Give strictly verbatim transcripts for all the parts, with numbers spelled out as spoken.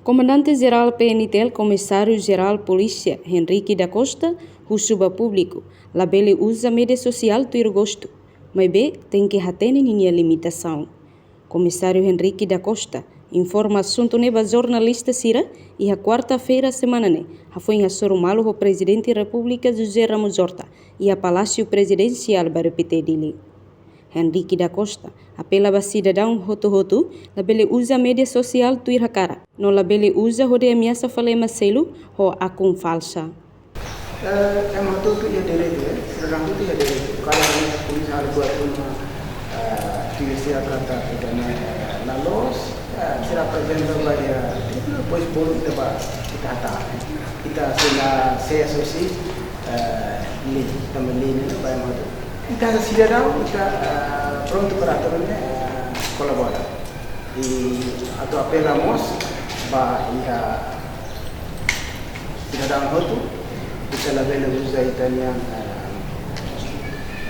Komandante Jerál P N T L, Komisáriu Jerál Polísia, Henrique da Costa, husu ba públiku labele uza média sosiál tuir gostu, maibé tenke hatene ninia limitasaun. Komisáriu Henrique da Costa informa asuntu ne'e ba jornalista sira iha kuarta-feira semana ne'e, hafoin hasoru malu ho Prezidente Repúblika José Ramos Horta iha Palásiu Prezidensiál Bairru Pité, Dili. Henrique da Costa apela ba sidadaun hotu-hotu labele uza média sosiál tuir hakarak, no labele uza hodi ameasa fali ema seluk ho akun falsa. Eh, ema hotu-hotu iha direitu, eh, sidadaun hotu iha direitu. Karik polísia halo buat ruma, eh, tuir sira katak ida-ne'e, eh, la loos, eh, sira aprezenta ba iha, depois bolu ita ba, ita hatene. Ita sei la, sei asosiasi, eh, lei, tanba lei ne'e ba ema hotu. Ita sidadaun, ita, eh, prontu para atu, eh, kolabora. I atu apela mós ba iha sidadaun hotu, ita labele uza ita-nia, eh,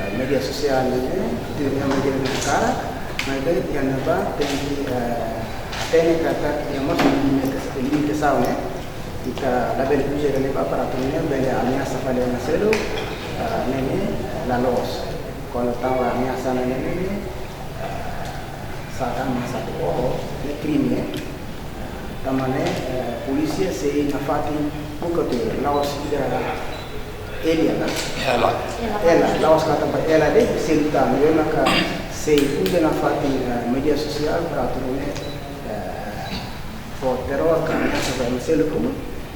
eh, média sosiál ne'e, ita-nia média ne'e hakarak, maibé iha ne'ebá tenke, eh, hatene katak iha mós limita-, limitasaun ne'e, ita labele uza ida-ne'ebá para atu nune'e bele ameasa fali ema seluk, eh, ne'e, ne'e la loos. Kuandu tau ameasa ne'e, ne'e, ne'e, eh, sá tan masa tu oho, ne'e krime. Tanba ne'e, eh, polísia sei nafatin buka tuir, la'ós ida ela ka? Ela. Ela, la'ós katak ba ela de'it, sei luta, maibé maka sei uza nafatin, eh, média sosiál para atu nune'e, eh, fó teror ka ameasa ba ema seluk ruma,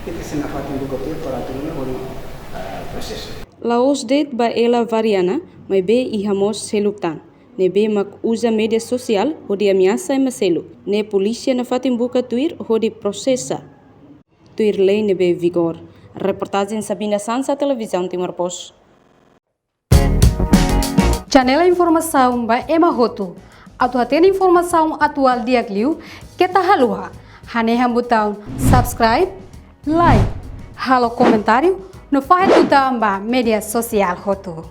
ita sei nafatin buka tuir para atu nune'e hodi, eh, prosesu. La'ós de'it ba ela Variana, maibé iha mós seluk tan ne'ebé mak uza média sosiál hodi ameasa ema seluk. Ne'e polísia nafatin buka tuir hodi prosesa tuir lei ne'ebé vigor. Reportajen Sabina Sansa, Televizaun Timor Post. Janela informasaun ba ema hotu. Atu hatene informasaun atuál di'ak liu, keta haluha hanehan butaun subscribe, like, halo komentáriu, no fahe tutan ba média sosiál hotu.